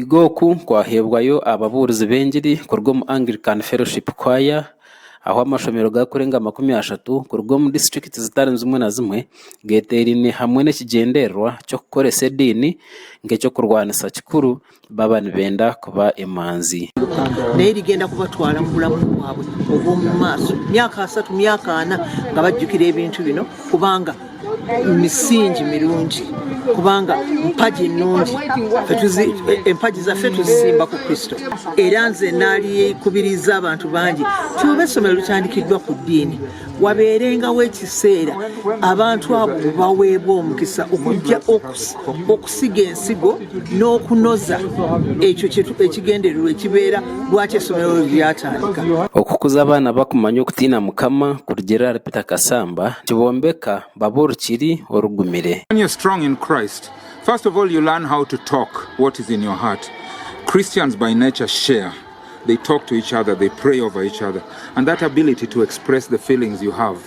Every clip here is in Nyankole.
Okuhiga oku kwaheebwayo ababuurizi b'engiri kuruga omu Anglican Fellowship Choir ahu amashomero garikurenga 30 kuruga omu disiturikiti zitari zimwe na zimwe geteeraine hamwe n'ekigyendererwa ky'okukoresa ediini nk'eky'okurwanisa kikuru baaba nibenda kuba emanzi. Naye rigenda kubatwara mu bulamu bwabwe obw'omu maaso, myaka asatu, myaka ana, nga bajjukira ebintu bino, kubanga misingi mirungi, kubanga mpagi nnungi. Empagi zaffe tuzisimba ku Kristo. Era nze naalikubirizza abantu bangi nti oba essomero litandikiddwa ku ddiini, wabeerengawo ekiseera abantu abo bwe baweebwa omukisa okujja okusiga ensigo n'okunoza ekyo ekigendererwa ekibeera lwaki essomero lyatandika. Okukuza abaana bakumanya okutiina Mukama kurugiirira ahari Peter Kasamba nikibombeka baba orukiri orugumire. When you're strong in Christ, first of all you learn how to talk what is in your heart. Christians by nature share. They talk to each other, they pray over each other. And that ability to express the feelings you have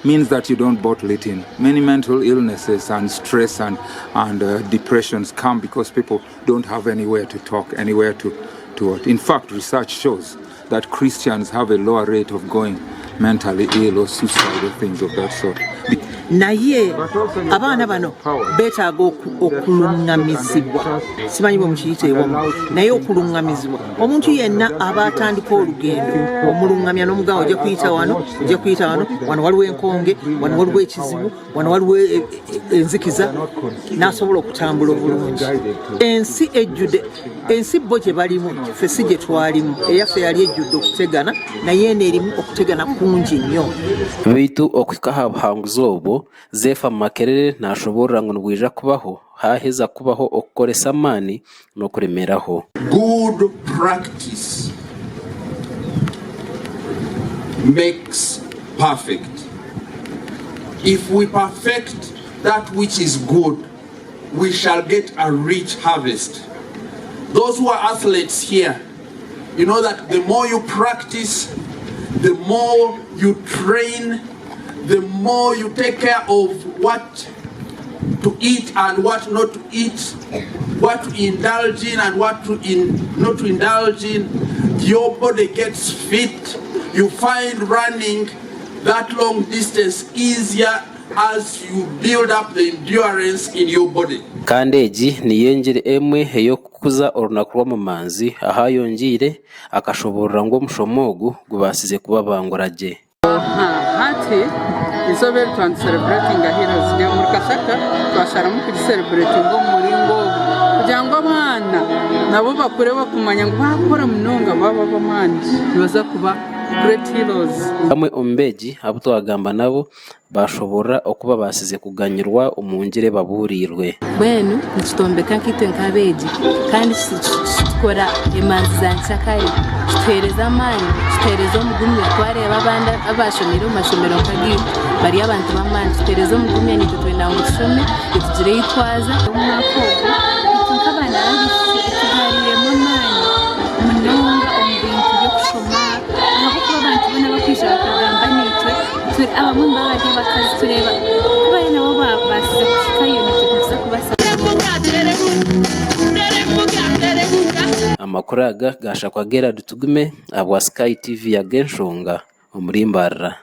means that you don't bottle it in. Many mental illnesses and stress and, and uh, depressions come because people don't have anywhere to talk, anywhere to, to what. In fact, research shows that Christians have a lower rate of going mentally ill or suicide or things of that sort. Naye abaana bano beetaaga okuluŋŋamizibwa, simanyi bwe mukiyita ewamu, naye okuluŋŋamizibwa. Omuntu yenna aba atandika olugendo omuluŋŋamya n'omugamba ojja kuyita wano, ojja kuyita wano, wano waliwo enkonge, wano waliwo ekizibu, wano waliwo e, e, enzikiza, n'asobola okutambula obulungi. Ensi ejjudde ensi bo gye balimu, ffe si gye twalimu. Eyaffe yali ejjudde okutegana, naye eno erimu okutegana kungi nnyo. Beitu okuhika aha buhanguzi obwo, Zeefa Makerere naashoboorora ngu nibwija kubaho haaheza kubaho okukoresa amaani n'okuremeraho. Good practice makes perfect. If we perfect that which is good, we shall get a rich harvest. Those who are athletes here, you know that the more you practice, the more you train, the more you take care of what to eat and what not to eat, what to indulge in and what to in, not to indulge in, your body gets fit. You find running that long distance easier as you build up the endurance in your body. Kandi egi niyo engiri emwe ey'okukuza orunaku rw'omumanzi ahu ayongyeire akashoboorora ngu omushomo ogu gubaasize kubabangura gye. Hati eizooba eri twaba nitusereburetinga Heroes Day omuri Kashaka twasharamu kugisereburetinga omu muringo ogu kugira ngu abaana nabo bakure bakumanya ngu baakora munonga baaba ab'amaani nibaza kuba great heroes. Bamwe omu beegi abu twagamba nabo Baashoboorora oku babaasize kuganyirwa omu ngiri ebabuuriirwe. Mbwenu nikitwombeka nkaitwe nk'abeegi kandi kitukora emanzi za nkyakare, kituheereza amaani, kituheereza omugumya twareeba abandi abaashomeire omu mashomero nk'agaitu bari abantu b'amaani, kituheereza omugumya naitwe twenda ngu tushome tugire ei twaza. Omwaka ogu itwe nk'abaana b'abaishiki tugarwiremu amaani munonga omu bintu by'okushoma ahabw'okuba abantu boona abakwija bakagamba naitwe Abamwe nibaba bari abakazi tureeba ku bari nabo baabaasize kuhikayo naitwe nituza kubaasa. Amakuru aga gaashakwa Gerald Tugume ahabwa Sky TV Ag'enshonga omuri Mbarara.